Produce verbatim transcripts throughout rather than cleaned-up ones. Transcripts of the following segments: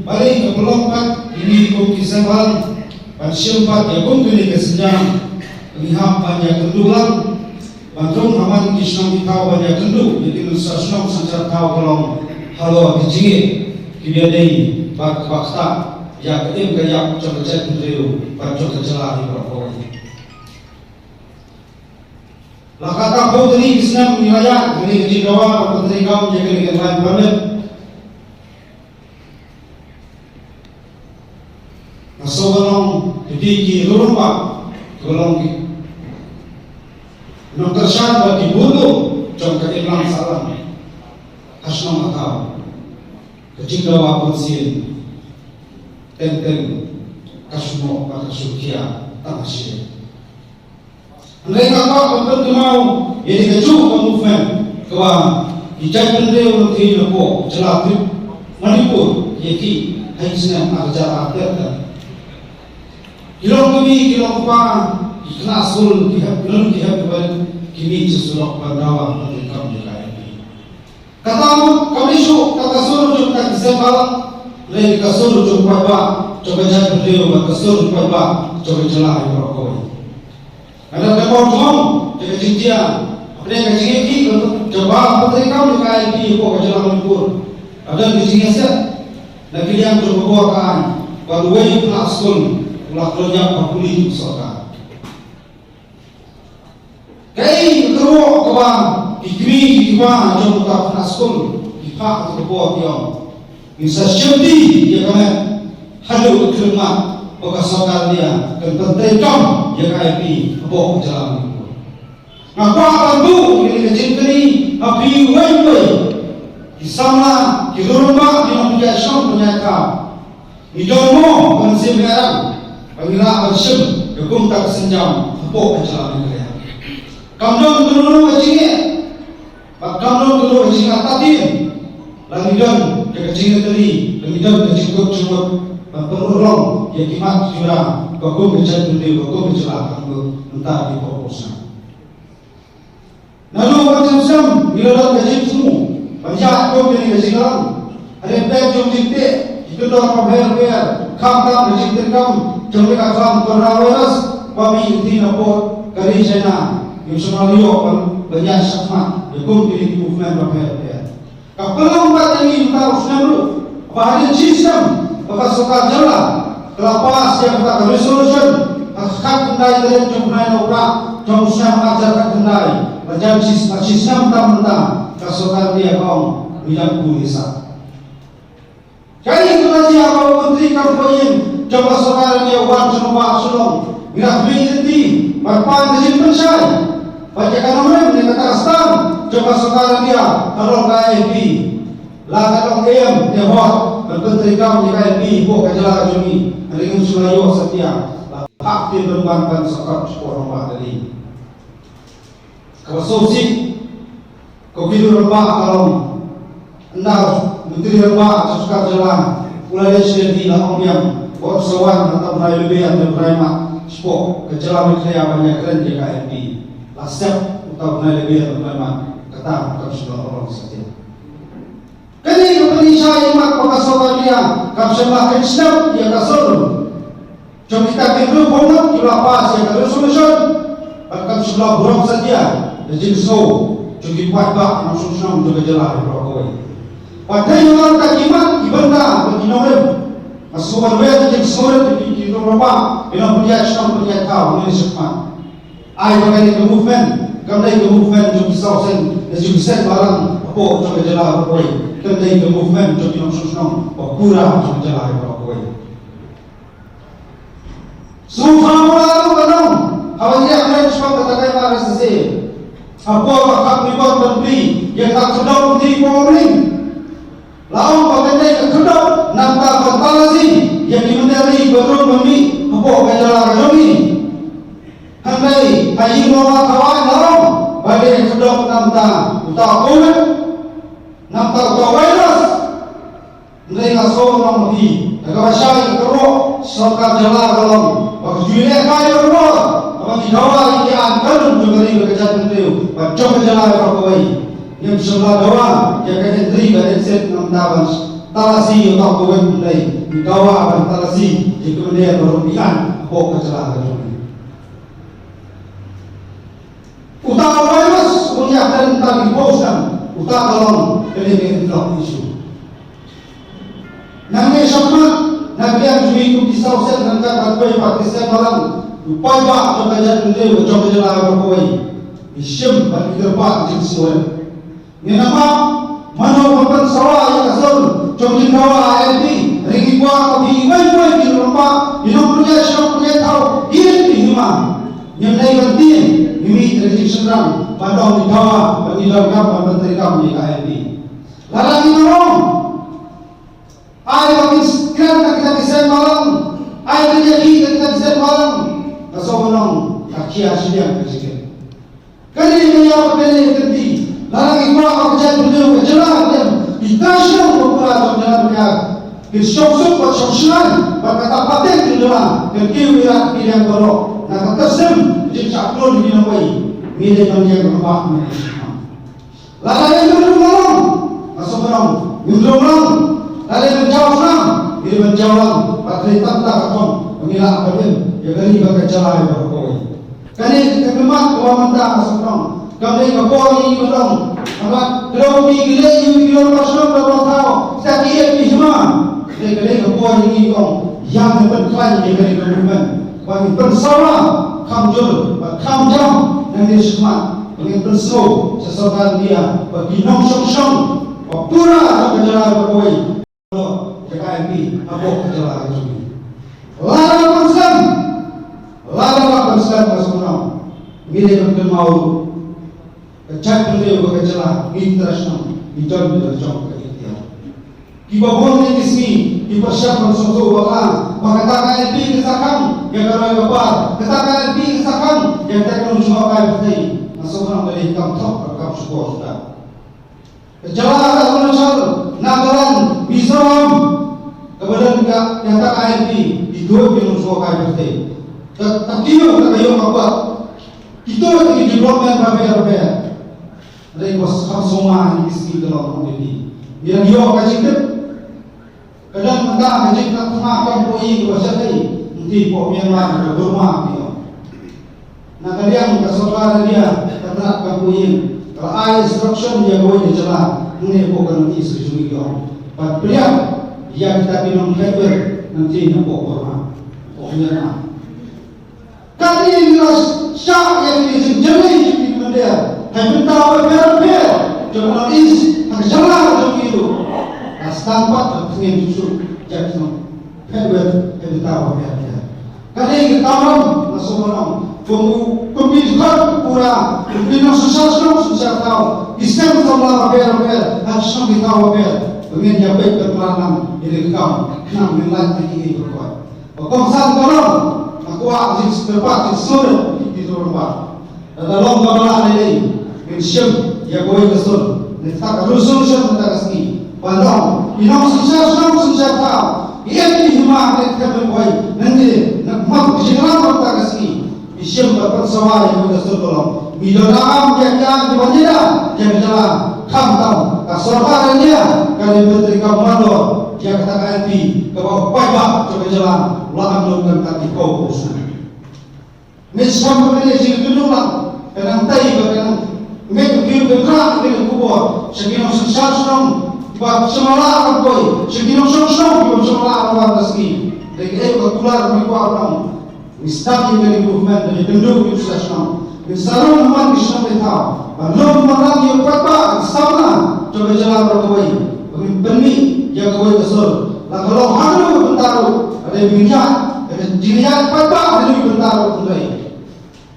Balei ka pynlong pat ïa ngi kum ki seng balang ban shim pat ïa kum kine ki synjam? Ngi hap ban ïakynduh lang ban rung ha man ki shnong ki thaw ban ïakynduh ïa ki nongshong shnong synshar thaw ka long halor ki jingeh kiba ïadei bad kaba ktah ïa ka im ka ïap jong ka jaitbynriew bad jong ka jylla hi baroh kawei. La ka kaba hynriew tylli ki snem ngi la ïaid ïa kane ka jingdawa ban pyntreikam ïa kane ka line permit. Nga sngew ban ong ïa phi ki rangbah, ki long ki nongkyrshan bad ki burom jong ka imlang sahlang ha shnong ha thaw. Ka jingdawa bunsien teng teng ka shu noh bad ka shu khia tang ha shi. Hynrei nga kwah ban pynkynmaw ïa kane kajuh ka movement kaba ki jaitbynriew nongthied napoh jylla Manipur ki ïa khih ha ki snem ar hajar ar ter ter. Ki long kmie, ki long kpa, ki khynnah skul, ki hep lum, ki hep kmen, ki mih sha surok ban dawa ban treikam ïa ka I L P. Kata mut kam dei shuh kata ka sur jong kita ki seng balang, hynrei ka sur jong u paidbah jong ka jaitbynriew bad ka sur jong u paidbah jong ka jylla hi baroh kawei. Nga da kynmaw jong ka jingjia hapdeng ka jingïakhih jong ba la pyntreikam ïa ka I L P hapoh ka jylla Manipur. Ka don ka jingïasyet na ka liang jong ka bor ka aiñ bad uwei u khynnah skul u la khlem ïap ha puli jong ka sorkar. Kaei ka kyrwoh kaba ki kmie ki kpa jong uta u khynnah skul ki phah ha ka bor ki ong, ngin sa shim ïa ka met haduh ka khyllipmat ba ka sorkar India kan pyntreikam ïa ka I L P hapoh ka jylla Manipur. Nga kwah ban buh ïa ka jingkylli ha phi uwei uwei ki samla, ki rangbah, ki nongpynïaid shnong pynïaid thaw. Ngi don mo ka mynsiem ïaid ba ngi lah ban shim ïa kumta ka sienjam hapoh ka jylla Meghalaya? Kam don kano kano ka jingeh bad kam don kano ka jingartatien. La ngi don ka jingïatylli, la ngi don ka jingkut jingmut ban pynurlong ïa ki mat ki jura ba kum ka jaitbynriew, ba kum ka jylla, ka mynta ki por pyrshah. Naduh ban shem shem ngi la don ka jingthmu ban ïaid kum kane ka jingïalang. Hadien peit jong jingteh ki kyndon bapher bapher, khamtam ka jingtreikam jong ka khlam coronavirus ba mih lynti na pdeng ka ri China, ngim shym la ïoh ban ïaid shakhmat ïa kum kine ki movement bapher bapher. Ka pynlong pat ïa ngi mynta u snem ruh ba hadien shi snem ba ka sorkar jylla ka la pass ïa kata ka resolution ha ka khatkhyndai tarik jong u bnai Nohprah jong u snem ar hajar khatkhyndai. Ba jan shi, shi snem tam mynta ka sorkar India ka ong ngi dang puri sah. Kaei kaba la jia ba u myntri kam pynïeng jong ka sorkar India u wan sha Nongbah Shillong, ngi la khmih lynti ban pan ka jingpynshai. Bad ïa ka nongrim ne kata ka stand jong ka sorkar India ka long ka I L P. La ka long em ne hok ban pyntreikam ïa ka I L P hapoh ka jylla ka jong ngi, hynrei ngim shym la ïoh satia. La phah ktien ban wan ban sa kot shapoh Nongbah Delhi. Kaba sngewsih, ka kynhun rangbah ka long, ynda u myntri rangbah jong ka sorkar jylla u la leit sha Delhi, la ong biang ba un sa wan ha uta u bnai Lber ne u bnai Mart shapoh ka jylla Meghalaya ban ïakren ïa ka I L P. La sep uta u bnai Lber ne u bnai Mart, kata kam shym la urlong satia. Kane ka pynshai ïa mat ba ka sorkar India kam shym la kynshep ïa ka sur jong kita ki briew bymman kiba la pass ïa ka resolution. Bad kam shym la burom satia ïa ka jingsngew jong ki paidbah nongshong shnong jong ka jylla hi baroh kawei. Bad dei namar kita ki mat ki bynta bad ki nongrim, nga sngew ban wer ka jingsngewrit ïa ki, ki nongrangbah, ki nongpynïaid shnong pynïaid thaw, ngi ïa shim mat. Ai ba kane ka movement kam dei ka movement jong ki saw seng, jong ki seng balang hapoh jong ka jylla baroh kawei. Kam dei ka movement jong ki nongshong shnong ba pura jong ka jylla baroh kawei. Sngewthuh ba la ruh ka nong haba ngi ïa kren shaphang kata ka M R S S A. Hapoh ka khap ribot ban plie ïa ka khyrdop kti Pongmling. La ong ba kan dei ka khyrdop namar ban talazi ïa ki mynder ri ba rung ban mih hapoh ka jylla ka jong ngi. Hynrei ha ïing ro ba thawai la ong ba dei ka khyrdop namar uta u Covid, namar uta u virus. Hynrei nga sngew ban ong ïa phi, da kaba shai ka kyrwoh sorkar jylla ka long ba ka ju lehkai bha haba ngi dawa ïa ki aiñ kanun jong ka ri bad ka jaitbynriew bad jong ka jylla baroh kawei. Ngim shym la dawa ïa ka entry bad exit namar ban Talasi uta u Covid nineteen, ngi dawa ban talasi ïa ki mynder baroh ki hapoh ka jylla ka jong ngi. Uta u virus un ïa kren tang hynriew snem, uta ka long kane ka influx issue. Nangne shakhmat, na ka liang jong ngi kum ki saw seng ryngkat bad wei pat ki seng balang, u paidbah jong ka jaitbynriew jong ka jylla baroh kawei, ngi shim bad ngi kyrpad ka jingsngewrit. Ngin ym map mano ban pynsawa ïa ka sur jong ki dawa I L P, hynrei ngi kwah ba phi iwei pa iwei ki rangbah, ki nongpynïaid shnong pynïaid thaw, ki ïeit ki hima. Ngim dei ban tieng, ngi mih da ka jingshynrang ban ong ngi dawa, ban ngi donkam ban pyntreikam ïa ka I L P. Lada ngi ong ai ba kin kren da kita ki seng balang, ai ba kin ïakhih da kita ki seng balang, ka shu ban ong ka khia shiliang ka jingkren. Kane ka ïa ba kane ka kynti, lada ngi kwah ba ka jaitbynriew ka jylla ka dem, ki trai shnong ba pura jong jylla Nongkhlaw kin shong suk bad shong shngaiñ bad kata pateng jong jylla kan kiew ïa ki liang baroh na ka kyrsiem jingshah klun ki nongwei. Ngi dei ban ïeng rangbah, ngi dei ban ïeng rangbah. Lada ngi dei ban rung lang, nga sngewbha, ngim rung lang. Lada ngi dei ban jaw lang, ngi dei ban jaw lang. Bad dei tang ka thong ba ngi lah ban im ïa ka ri bad ka jylla ïa baroh kawei. Kane ka khmat kaba mynta, nga sngewbha, kam dei ka por ïa ngi ban long, namar ka dei ki, ki leh ïa ki lor ba shnong ba long thaw, sa ki ïa ki hima. Dei ka dei ka por ïa ngi ban long, ïa ngi pynkhlaiñ ïa kane ka movement. Ba ngi pynsawa kham jur bad kham jam na ngi shakhmat. Ba ngin pynsngew sha sorkar India ba ki nongshong shnong ba pura jong ka jylla baroh kawei, jaka M P hapoh ka jylla ka jong ngi. Lada ban slem, lada ban slem ka shnong, ngi dei ban kynmaw ruh ka jaitbynriew bad ka jylla, ngi trai shnong, ngi don, ngi don jong ka India. Kiba bun na ki sngi ki pyrshang ban sngewthuh bakla ba kata ka M P ka sa khang ïa ka roi ka par, kata ka M P ka sa khang ïa ka technology ka pyrthei. Nga sngewbha ba dei kam thok, kam shukor kita. Ka jylla ka Arunachal, Nagaland, Mizoram, kaba don ka, kata ka M P, ki duh ki nongshukor ka pyrthei. Ka, ka kiew ka ïoh ka pat. Kito ki development ba pher ba pher. Hynrei ba kham sngewma ïa ki sngi ka long ong ïa ki. Ngi dang ïoh ka jingtip. Ka dang mynta ka jingkyrpad thma kam poi ïing kaba sha tei. Ngi tip hapoh Myanmar, ka Burma ki ong. Na ka liang ka sorkar India ka tnat kam poi ïing. Ka la ai instruction ïa kawei ka jylla. Ngi hapoh ka North East ka jong ngi ki ong. Ban pdiang ïa kita ki nongkhlaiñ wir. Ngi tip hapoh Burma, hapoh Myanmar. Kane ngi la shah ïa kine ki jingjyrngei jong ki mynder ha ki bynta bapher bapher jong ka North East, ha ka jylla jong ngi ruh. La sdang pat ka tngen jong ki nongkhlaiñ wir ha ki bynta bapher bapher. Kane ka kamram, nga sngewbha ban ong, kum u, kum ki dkhot pura, kum ki nongsynshar shnong synshar thaw, ki seng samla bapher bapher ha ki shnong ki thaw bapher, ba ngin ïa peit ban pynlong ïa ka kam, khnang ngin lait ïa kiei kiei baroh. Ba kongsan ka long, nga kwah ka jingkyrpad jingsngewrit ïa ki rangbah. Lada long kaba lah lei lei, ngin shim ïa kawei ka sur, na kata ka resolution mynta ka sngi. Ban long, ki nongsynshar shnong synshar thaw, ki M P hima, ki M P kawei, nangta na ka mat ka jingïalam mynta ka sngi. Ngi shim bad pynsawa ïa kawei ka sur ba long. Ngi don am ïa ki aiñ kiban ïada ïa ka jylla, khamtam ka sorkar India ka dei ban pyntreikam mano ïa kata ka M P kaba u paidbah jong ka jylla u la angnud kan kat ki phew phew snem. Ngi sngewbha ban ïa jingkynduh lang, ka nang tei bad ka nang ngeit, ka kiew ka khrah ka khubor sha ki nongsynshar shnong kiba shym la lah ban poi, sha ki nongshong shnong kiba shym la lah ban wan ka sngi. Dei kaei ka kular ngi kwah ban ong. Ngi sdang ïa ka improvement, da ïakynduh ïa u shnong. Ngin sa rung man ki shnong ki thaw ban long man lang ïa u paidbah, ki samla jong ka jylla baroh kawei. Ba ngin pynmih ïa kawei ka sur. La ka long ha kano ka bynta ruh, ka dei ban ïaid, ka dei jingïaid paidbah ha kano ka bynta ruh, hynrei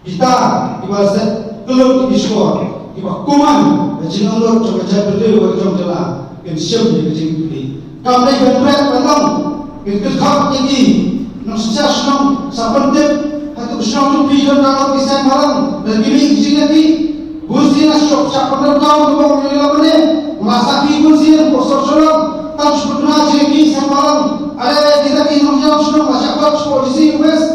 kita kiba set kyllut ki shkor, kiba kuman ka jingangnud jong ka jaitbynriew bad jong ka jylla, kin shim ïa ka jingkitkhlieh. Kam dei ban bret ban long, kin kyrkhat ïa ki nongsynshar shnong, sa pyntip hato ka shnong jong phi don ka long ki seng balang, lada ki mih ki jingïakhih. Bun sien nga sngewthuh shah pyndonkam ka long ïa la mynne, nga la sakhi bun sien hapoh sor Shillong, tang shu pynduna jingïakhih seng balang. Ale kita ki nongïalam shnong la shah kot shapoh D C office.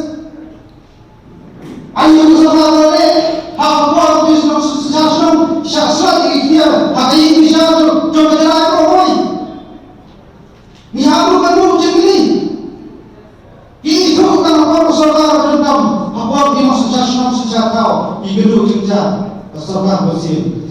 Aïu ka sorkar ka leh ha ka por ba ki nongsynshar shnong shah sot ïa ki tiar ha ka ïing bishar jong, jong ka jylla baroh kawei? Thaw ki kynduh jingjia ka sorkar Mynsiem.